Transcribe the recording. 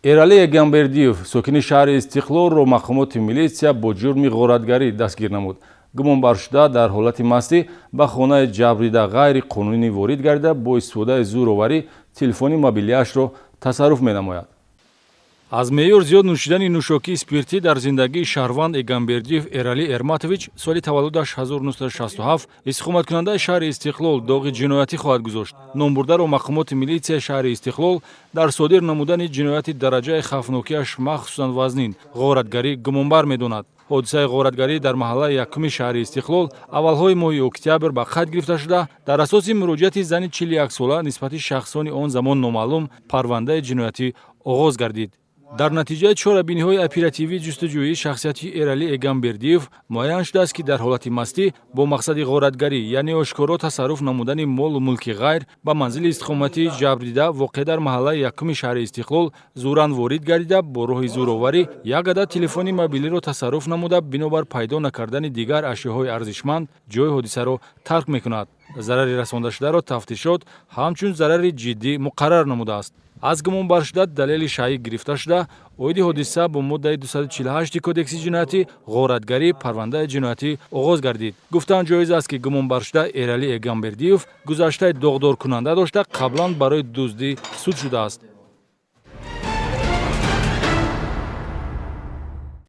Эралӣ Эгамбердиев, сокини шаҳри Истиқлолро мақомоти милитсия бо ҷурми ғоратгарӣ дастгир намуд. Гумонбаршуда дар ҳолати мастӣ ба хонаи ҷабрдида ғайриқонунӣ ворид гардида, бо истифодаи зӯроварӣ телефони мобилиашро тасарруф менамояд. Аз меъёр зиёд нӯшидани нӯшокии спиртӣ дар зиндагии шаҳрванд Эгамбердиев Эралӣ Эрматович, соли таваллудаш 1967, истиқоматкунандаи шаҳри Истиқлол, доғи ҷиноятӣ хоҳад гузошт. Номбурдаро мақомоти милитсияи шаҳри Истиқлол дар содир намудани ҷинояти дараҷаи хавфнокиаш махсусан вазнин, ғоратгарӣ, гумонбар медонад. Ҳодисаи ғоратгарӣ дар маҳаллаи якуми шаҳри Истиқлол аввалҳои моҳи октябр ба қайд гирифта шуда, дар асоси муроҷиати зани 41-сола нисбати шахсони он замон номаълум парвандаи ҷиноятӣ оғоз гардид. Дар натиҷаи чорабиниҳои оперативӣ ҷустуҷӯӣ шахсияти Эралӣ Эгамбердиев муайян шудааст, ки дар ҳолати мастӣ бо мақсади ғоратгарӣ, яъне ошкоро тасарруф намудани молу мулки ғайр, ба манзили истиқоматии ҷабрдида, воқеъ дар маҳаллаи якуми шаҳри Истиқлол, зӯран ворид гардида, бо роҳи зӯроварӣ як адад телефони мобилиро тасарруф намуда, бинобар пайдо накардани дигар ашёҳои арзишманд ҷои ҳодисаро тарк мекунад. Зарари расондашударо тафтишот ҳамчун зарари ҷиддӣ муқаррар намудааст. Аз гумонбаршуда далели шаҳӣ гирифта шуда, оиди ҳодиса бо моддаи 248 Кодекси ҷиноятӣ, ғоратгарӣ, парвандаи ҷиноятӣ оғоз гардид. Гуфтан ҷоиз аст, ки гумонбаршуда Эралӣ Эгамбердиев гузаштаи доғдоркунанда дошта, қаблан барои дуздӣ суд шудааст.